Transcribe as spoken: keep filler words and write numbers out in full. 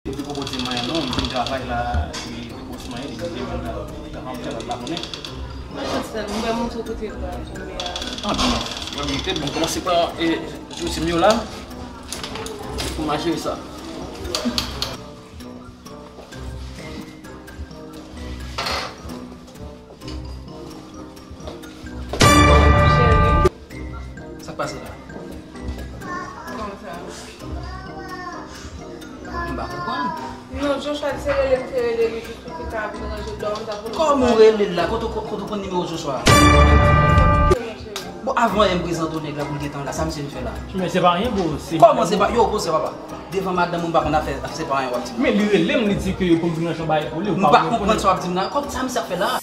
Li poko di m anyen non, m vin travay la, li poko di m anyen, li di m la, travay la, la konnen. Mwen santi sa, mwen montre kote l pral tonbe a. Ah, bon, mwen monte, bon, kòmanse pa, e, zouti m yo la, pou m a jere sa. Cheri. Sa k pase la? Kòman sa? M pa konprann. Non, Joshua se rele m te rele li jis pou te ka vin ranje dòmi ta pou nou. Kòman w rele l la? Kote w, kote w konn nimewo Joshua? Bon, avan m prezante w nèg la pou l gentan la, sa misye vin fè la? Men se pa anyen, bro. Kòman se pa? Yo, bro, se papa. Devan madanm ou, m pa konn afè, se pa anyen w ap di. Men li rele m, li di ke pou m vin nan chanm bay pou li. M pa konprann sa w ap di m la. Kòman sa misye ap fè la?